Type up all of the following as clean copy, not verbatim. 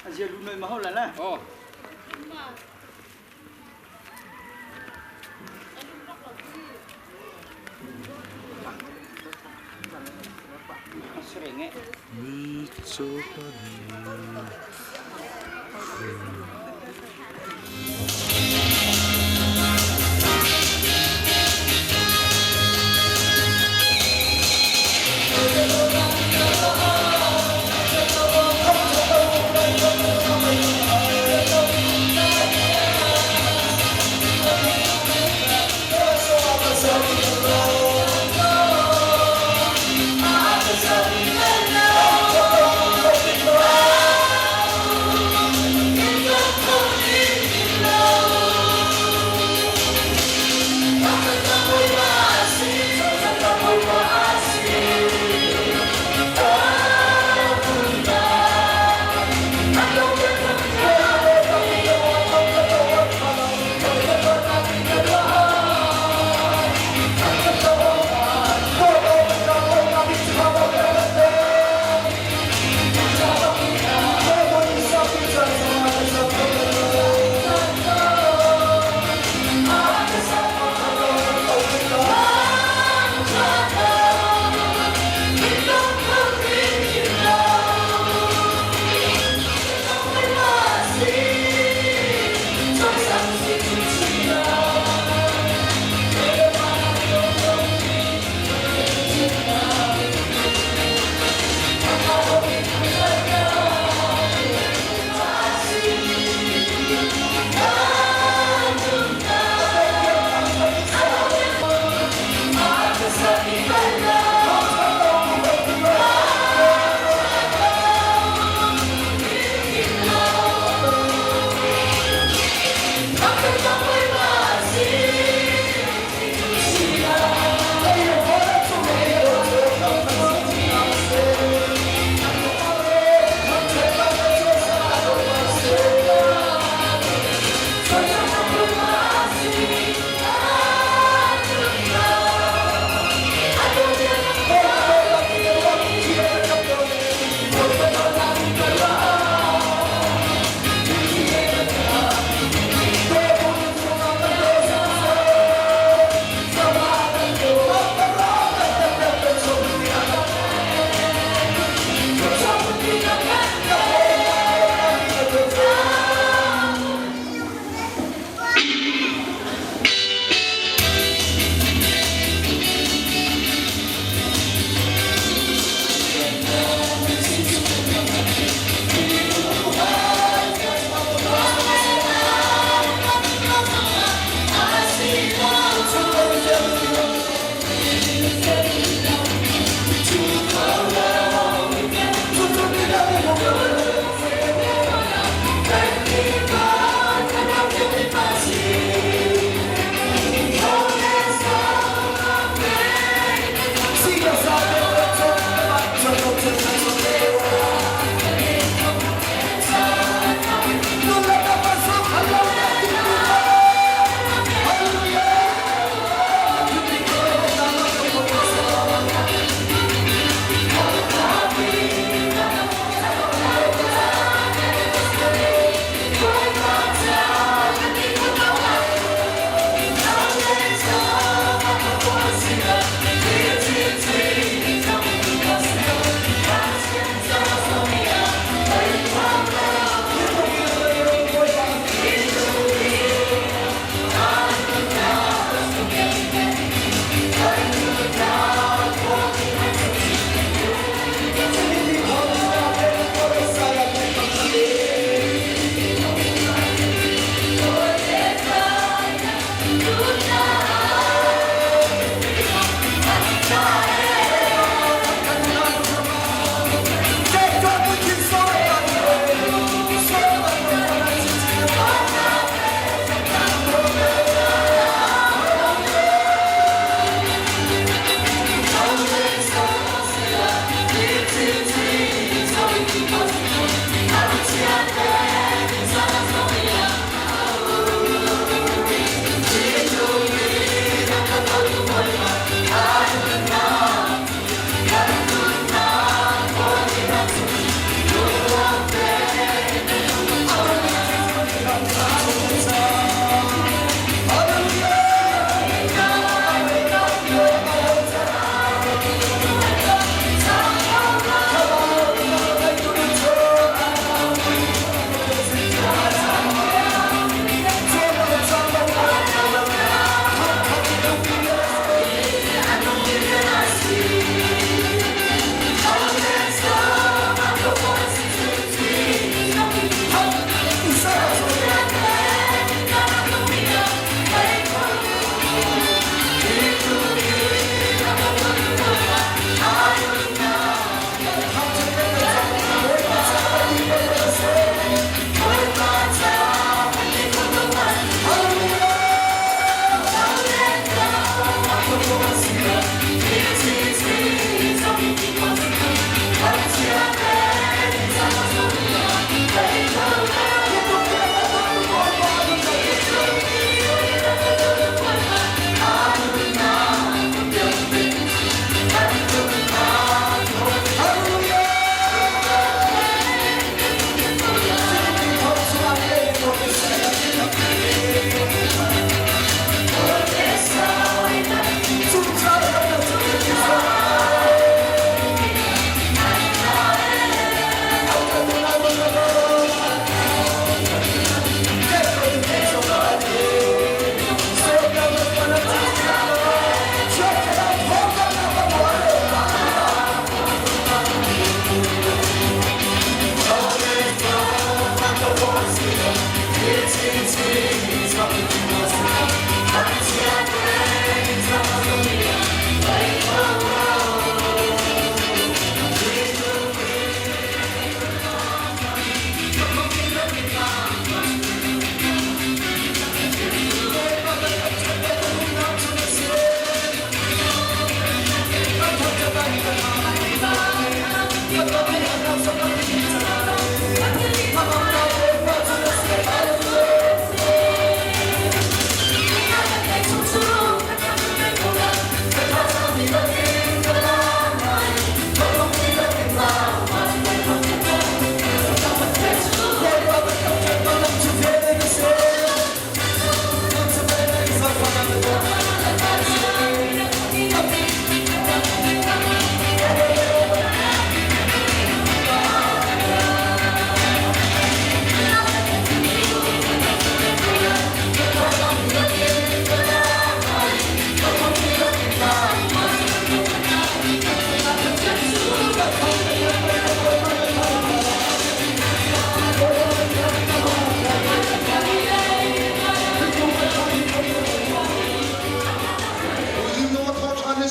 Azia lu noi ma hau la la. Oh.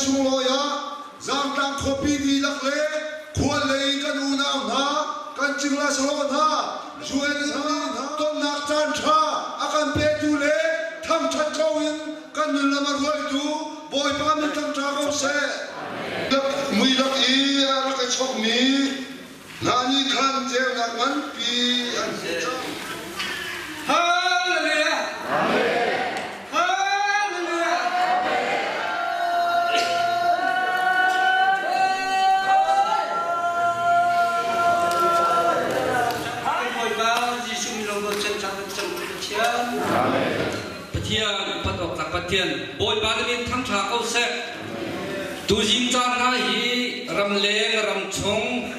Sunglawi ah Zaangtlang khuapi dihlak le khual lei kan unau hna, kan cingla sahlawh hna, UN hna tonnak caan ṭha a kan petu le thangṭhat ko in kan nun lam a hruaitu Bawipa min thangṭha ko seh. Muilak i a rak i chokmi hna nih khan ceunak nganpi an hmuh cang. Hallelujah! Hallelujah! Bawipa Jesuh min lawng chan chan chan Pathian. Pathian upat awk tlak Pathian Bawipa na min thangṭha ko seh. Tuzing caan hna hi ramleng ramchung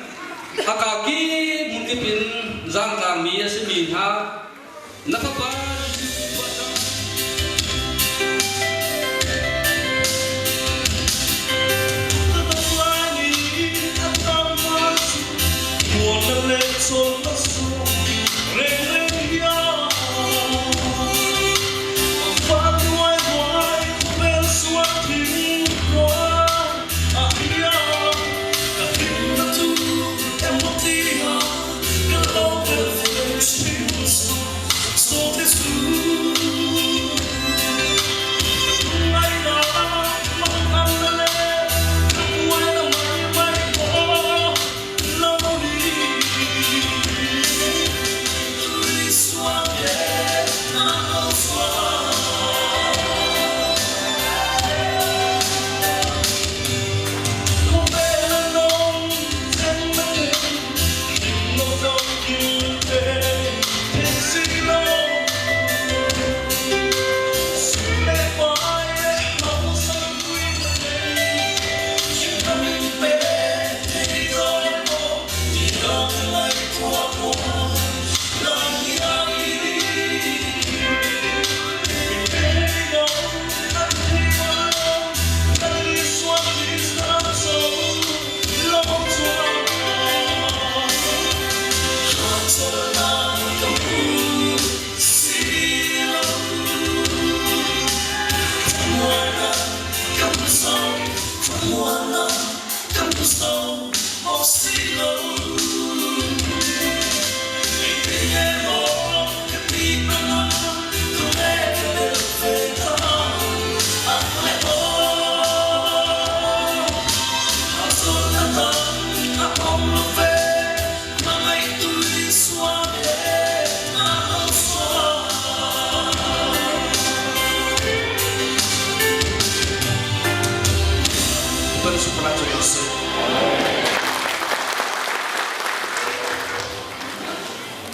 a kaki hmunkip in zaangtlangmi a simi hna na fapa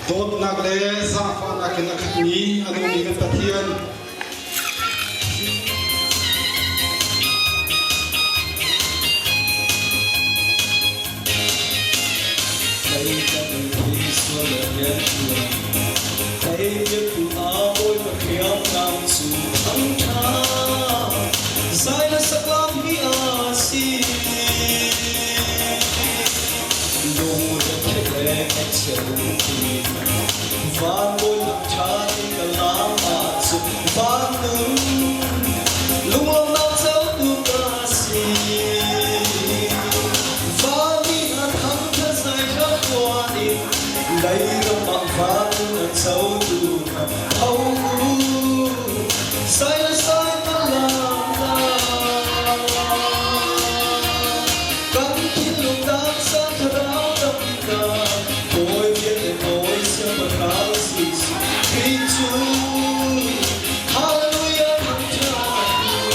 Dawtnak le zaangfahnak in a khatmi a nungmi kan Pathian Van bawi thangṭhat in kan Leiram ah van a cotu hna ho u, sai le sai kan lam la. Kan thinlung taksa thlarau damnak, Bawi vialte Bawi siangpahrang Jesuh Khrih cu Hallelujah thangṭhat u.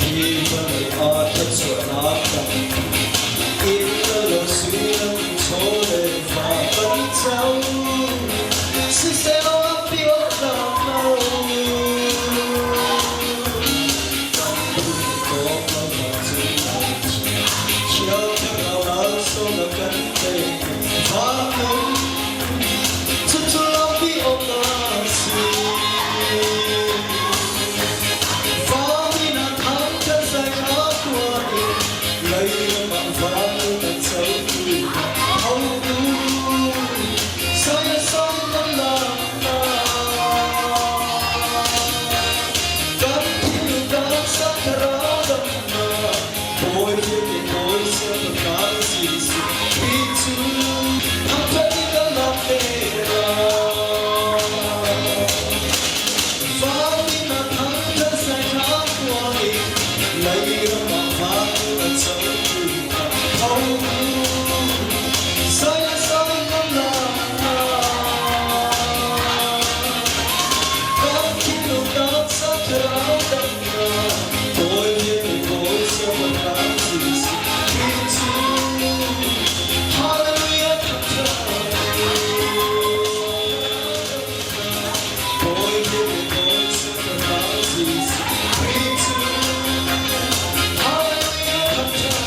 Hi vawlei ah thluachuahnak tampi inn le lo sui chaw le fa kan co. Siseh a pi awk tlak lo. Kan duh tawk lo ahcun Thiang Thlarau laksawng na kan pek vanlung cucu lampi awk a si. Vami na thangṭhat zai kha tuah in leilam ah van na cotu ho u saya sang kan lam la. Kan thinlung taksa thlarau damnak Bawi vialte Bawi siangpahrang Jesuh Khrih cu thangṭhat in kan lak te lai. Vami na thangṭhat zai kha tuah in leiram ah van na cotu ho u saya sang kan lam la. Kan thinlung taksa thlarau damnak Bawi vialte Bawi siangpahrang Jesuh Khrih cu Hallelujah thangṭhat Bawi vialte Bawi siangpahrang Jesuh Khrih cu Hallelujah thangṭhat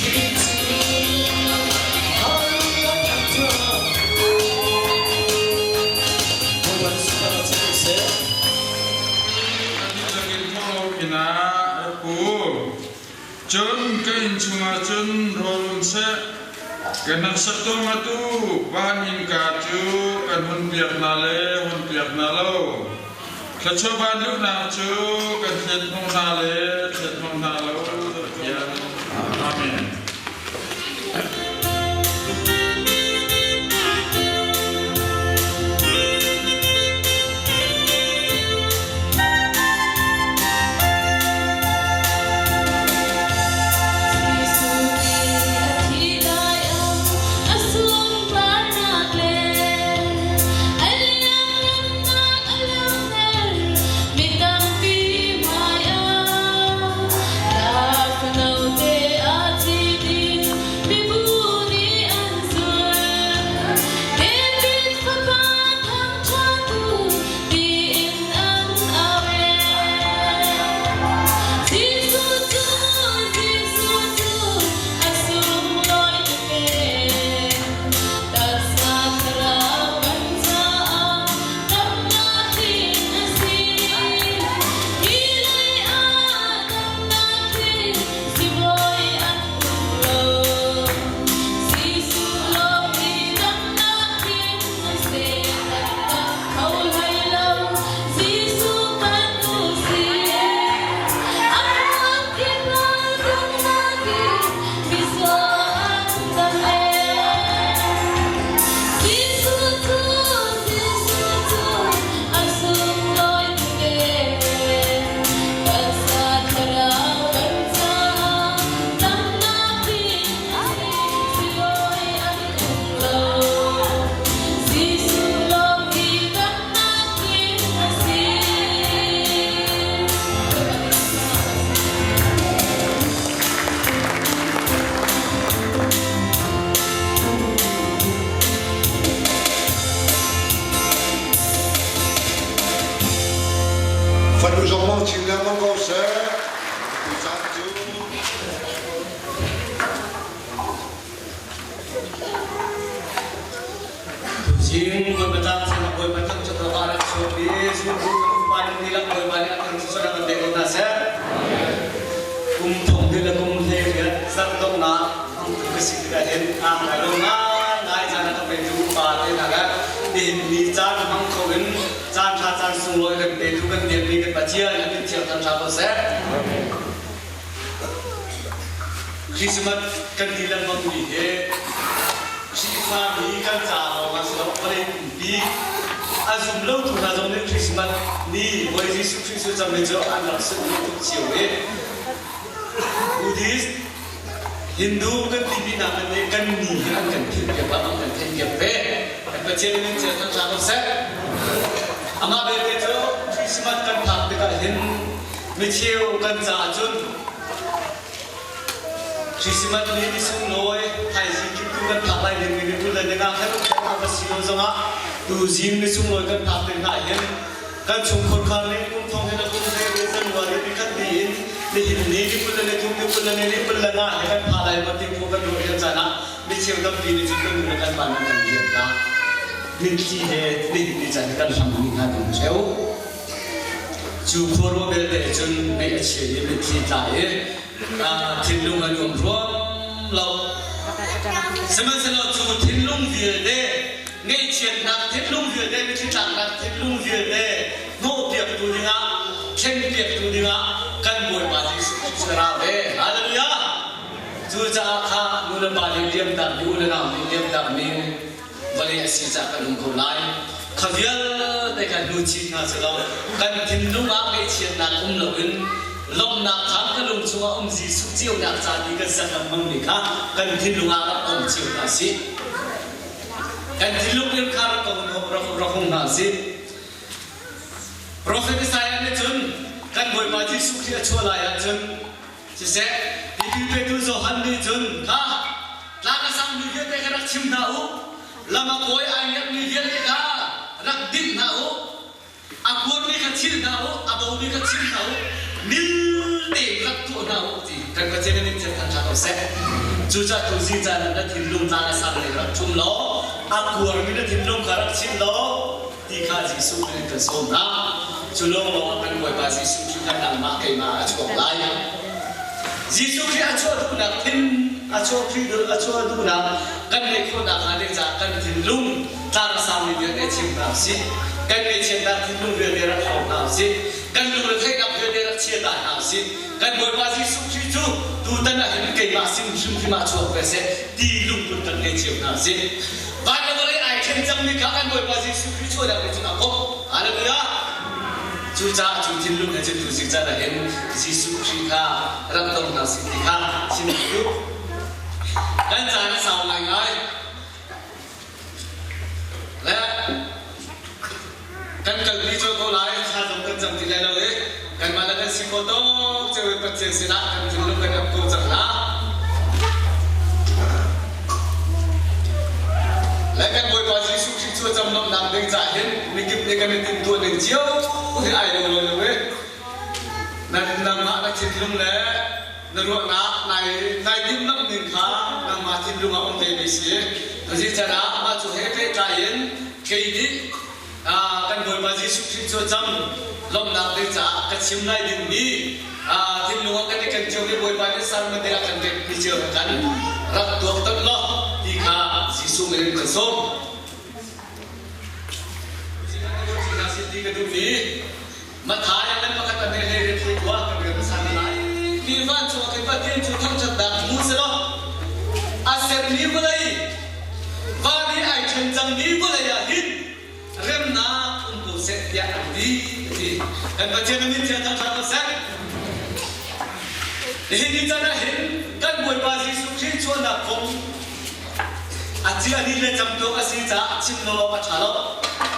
Khrih cu Hallelujah thangṭhat Bawipa Jesuh cu seh. Dihlak in hmuh inah rak u. Cun ka inn chungah cun rawl um seh. Ka hneksak atu van innka cu kan hunpiak hna le hunpiak hna lo. Thluachuah van luhnak cu kan thlet hnawh hna le thlet hnawh hna lo. Pathian. Amen. Fanu zong mang chin lengmang ko seh. Tu caan cu Zing Bawipa caan sinah Bawipa thangṭhat awkah a rak chuak i zumtu kan upa nih dihlak Bawipa nih a kan thluachuah kan pe ko hna seh. Kum thong dil le kum 18 zarh donghnak hmangtu ka si tikah hin aa hngal lo ngaingai caan a ka petu upa te hna le nihin ni caan hmang kho in caan ṭha caan sunglawi kan petu kan biakmi kan Pathian a min thiang thangṭha ko seh. Christmas kan ti lengmang mi hi Khrihfami kan ca lawng ah si lo, vawlei pumpi a zum lotu hna zong nih Christmas ni Bawi Jesuh Khrih cu cam cu an rak sunhmi tuk cio i Buddhist, Hindu kan timi hna hmanh nih kan ni hi an kan philhpiak lo, an kan theihpiak ve. Kan Pathian min cio thangṭha ko seh. Amah belte cu Christmas kan phak tikah hin micheu kan caah cun Christmas ni ni sunglawi thaizing kiptu kan phak lai ding ni 20 le ninga khan a va si lo zongah tuzing ni sunglawi kan phak te hna hin kan chungkhar khar nih kum thong hin a kum he ni January ni khat ni in nihin ni ni 20 le ni thum ni 20 le ni ni 20 le nga he kan pha lai ma ti phu kan ruah lio caan ah mi cheu tampi nih cun kan nu le kan pa nan kan liam ta mitthli he nihin ni caan kan hlam mi hna ding cheu Cu khuaruah belte cun ngaih a chia i mitthli tla i thinlung a nuam ruam lo. Sihmanhsehlaw cu thinlung vialte, ngaihchiatnak thinlung vialte, mitthli tlaknak thinlung vialte hnawhpiaktu dingah, thlenpiaktu dingah kan Bawipa Jesuh Khrih cu a ra ve. Hallelujah! Cucaah kha nu le pa nih liamtak mi, u le nau nih liamtak mi vawlei a si caah kan um ko lai. Kha vialte kha hnu chih hna selaw kan thinlung ah ngaihchiatnak um loin lawmhnak kha ka lung chungah um Jesuh cionak ca ti kan sak lengmang mi kha kan thinlung ah rak um cio hna sih. Kan thinlung in kha rak rak rak hung hna sih. Profet Isaiah nih cun kan Bawipa Jesuh Khrih a chuah lai ahcun Siseh, tipil petu Johan nih cun, Kha, tlang a sangmi vialte kha rak chim hna u, lam a kawi ai ngiatmi vialte kha rak dinh hna u, a kuarmi kha thil hna u, a bomi kha chim hna u, mil tein rak tuah hna u ti kan Pathian in thiam than hna ko seh. Cucaah tuzi caan ah na thinlung tlang a sang ning rak ṭhum law, a kuarmi na thinlung kha rak chim law, ti kha Jesuh nih kan sawm hna. Cu lawnglawng ah kan Bawipa Jesuh Khrih kha nangmah keimah a chuak lai. Jesuh Khrih a chuah duhnak thin a chuah Khrih a chuah duhnak kan ngeih khawhnak hnga ding caah kan thinlung tlangsangmi vialte chim hna usih. Kan ngaihchiatnak thinlung vialte rak hrawm hna usih. Kan lungretheihnak vialte rak chia ta hna usih. Kan Bawipa Jesuh Khrih cu tutan ah hin keimah sin hrimhrim ah chuak ve seh ti lungput kan ngei cio hna usih. Van le vawlei ai ṭhen cangmi kha kan Bawipa Jesuh Khrih chuahnak nih cun a komh. Hallelujah! Cucaah cu thinlung he cun tuzing caan ah hin Jesuh Khrih kha rak dong hna sih ti kha chim ka duh. Kan caan a sau ngaingai. Le kan kalpi colh ko lai, thla zong kan cam ti lai lo i kanmah le kan si khawh tawk cio in Pathian sinah kan thinlung kan ap ko cang hna. Le kan Bawipa Jesuh Khrih cu a cam lawmhnak ding caah hin mikip nih kan i timhtuah ning cio hi ai lo lo lo i nangmah na thinlung le na ruahnak nai nai timhlamh ning kha nangmah thinlung ah um ve mi si. Tuzi chan ah amah cu he pehtlai in kei nih kan Bawipa Jesuh Khrih cu a cam lawmhnak ding caah ka chim lai dingmi thinlung ah kan i ken ciomi Bawipa nih sermon ding ah kan pekmi cio he kan rak tuak tonh law ti kha Jesuh min in kan sawm. Ti ka duhmi Matthai an pakhat an hlei hlei hlei khua kan rel hmasa lai. Mi vancung ah khin Pathian cu thangṭhatnak hmu selaw a sermi vawlei van i ai ṭhen cangmi vawlei ah hin remnak um ko seh tiah an ti a ti. Kan Pathian a min thiang thangṭhat ko seh. Nihin ni caan ah hin kan Bawipa Jesuh Khrih chuahnak kong A ci a nih le camtuak a si caah chim lo awk a ṭha lo.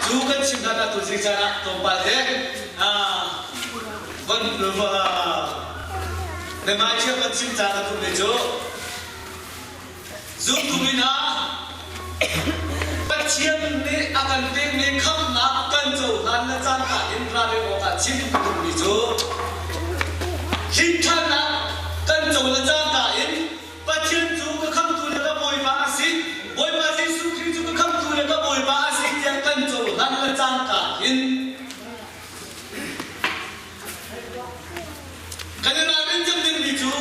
Cu kan chim hlan ah tuzing caan ah tlawmpal te von biahmaiṭhiam kan chim caan a duhmi cu zumtu mi hna Pathian nih a kan pekmi khamhnak kan cohlan le cangka in ralrin awkah chim ka duhmi cu hlinthannak kan co le cangka in Pathian cu ka khamhtu le ka Bawipa a si. Bawipa Jesuh Khrih cu ka khamhtu le ka Bawipa a si tiah kan cohlan le cangka hin kan i ralrin cem dingmi cu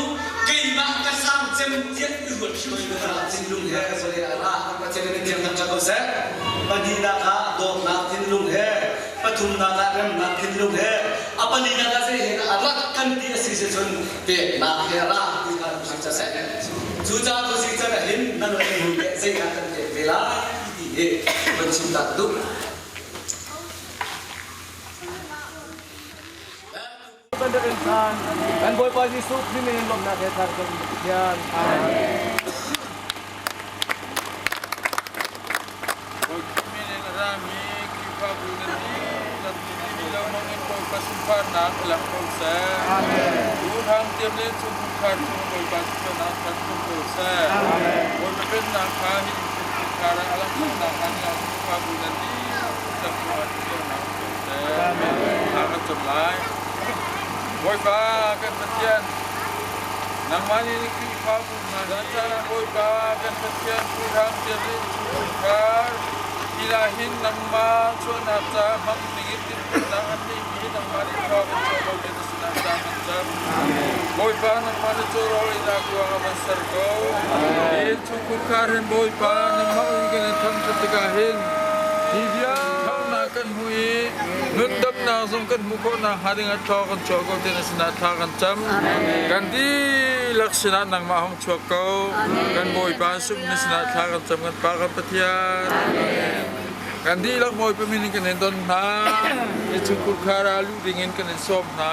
keimah ka sang cem tiah i ruat hrim thinlung he vawlei ah ra Pathian in thiang thangṭhat ko seh. Pahnihnak ah dawtnak thinlung he. Pathumnak ah remnak thinlung he, a palinak ah zei he a rak kan ti a si si cun peknak he ra ti kha tu si seh. Cucaah tu si can ah hin nan nih zeidah kan pek ve lai ti hi van chim ta ka duh. Kan rak in than. Kan Bawipa Jesuh Khrih min in lawmhnak he thar kan Pathian. Amen. Bawipa min in a rami Khrihfabu nan dihlak nih lengmang in Bawipa sunparnak a lang ko seh. Duhhang tiam le chungkhar chung Bawipa sunparnak kan hmu ko seh. Bawipa pennak kha hi chungkhar ah a langhnak hnga dingah Khrihfabu nan dihlak cungah ṭhialnak um ko seh. Thla kan cam lai. Bawipa kan Pathian, nangmah nih Khrihfabu hna caah Bawipa kan Pathian Abraham tiang in chungkhar hi hin nangmah chuahnak ca hmang dingin timhtuahnak an ngeihmi hi nangmah nih thawng in chuah ko ti na sinah ca kan cam. Bawipa nangmah na cawrawl einak ruang ah van ser ko. Hi chungkhar hin Bawipa nangmah in kan in thangṭhat tikah hin hi vialte kan hmu i nundamnak zong kan hmuh khawh nakhnga dingah thla kan chuah ko ti na sinah thla kan cam. Kan dihlak sinah nangmah hung chuak ko. Kan Bawipa sum na sinah thla kan cam kan Pa kan Pathian. Kan dihlak Bawipa min in kan in don hna. Ni chungkhur khar ah luh dingin kan in sawm hna.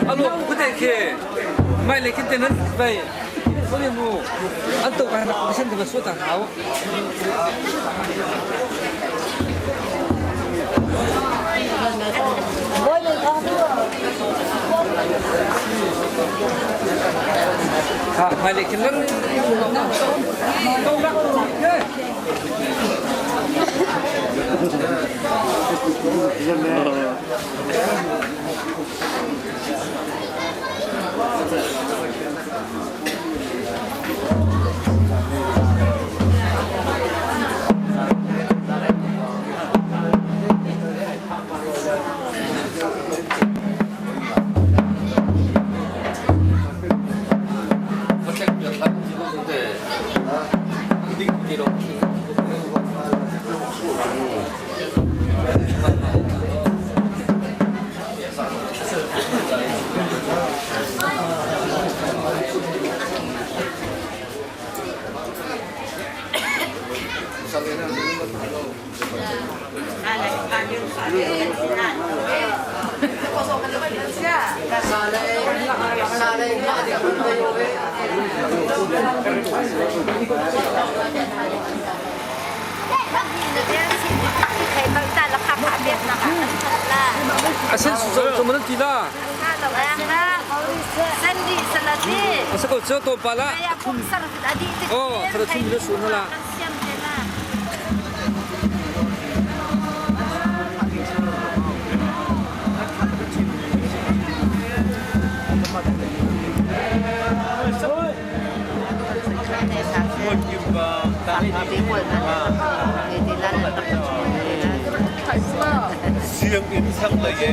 Alo kute ke mai le kinte nan vai soli mu an to ka na sen de so ta hau. Ha mai le kin nan Asen su man ti la. Asa ko cho to pa la. Oh, thara thum le su na la. Sianginn sang lei e